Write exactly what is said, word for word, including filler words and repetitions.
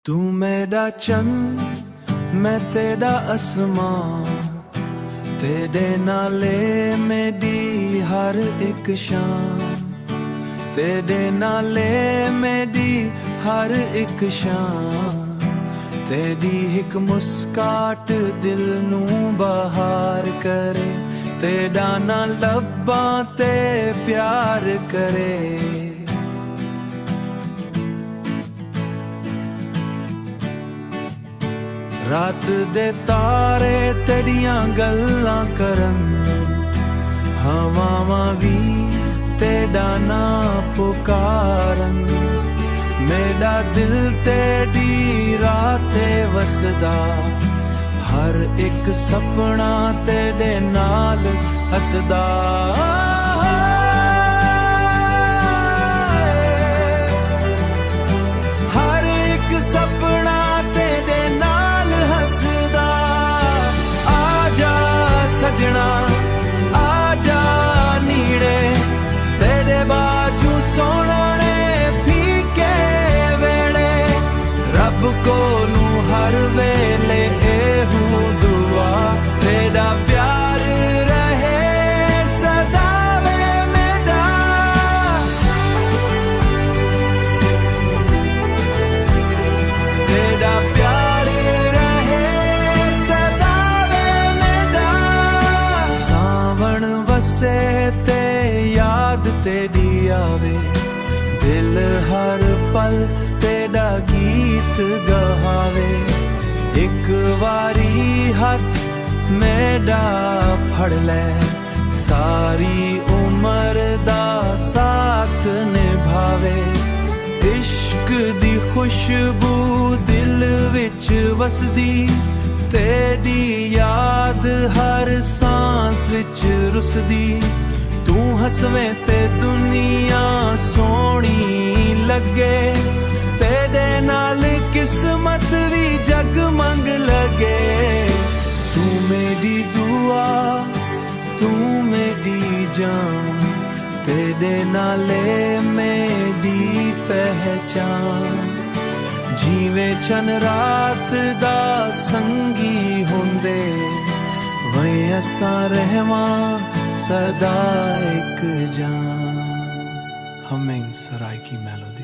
توں میݙا چن، میں تیݙا اسمان، تیݙے نال اے میݙی ہر ہک شان، تیݙے نال اے میݙی ہر ہک شان۔ تیݙی ہک مسکاہٹ دل نوں بہار کرے، تیݙا ناں لباں تے پیار کرے۔ رات دے تارے تیݙیاں ڳلاں کرن، ہواواں وی تیݙا ناں پکارن۔ میݙا دل تیݙی راہ تے وسدا، ہر ہک سپنا تیݙے نال ہسدا۔ ہر ہک سپنا تیݙے نال ہسدا۔ آ جا سڄݨا، آ جا نیڑے، تیݙے ٻاجھوں سوہݨے پھیکے ویڑے۔ رب کولوں ہر ویلے ایہو دعا، تیݙا پیار رہے سدا وے میݙا۔ تیݙا پیار رہے سدا وے میݙا۔ ساوݨ وسے تے یاد تیݙی آوے، دل ہر پل تیݙا گیت ڳاوے۔ ہک واری ہتھ میݙا پھڑ لے، ساری عمر دا ساتھ نبھاوے۔ عشق دی خوشبو دل وچ وسدی، تیݙی یاد ہر سانس وچ رسدی۔ توں ہسویں تے دنیا سوہݨی لڳے، تیݙے نال قسمت وی جڳمڳ لڳے۔ توں میݙی دعا، توں میݙی جان، تیݙے نال اے میݙی پہچان۔ جیویں چن رات دا سنگی ہوندے، ویں اساں رہواں سدا ہک جان۔ ہمنگ سرائیکی میلوڈی۔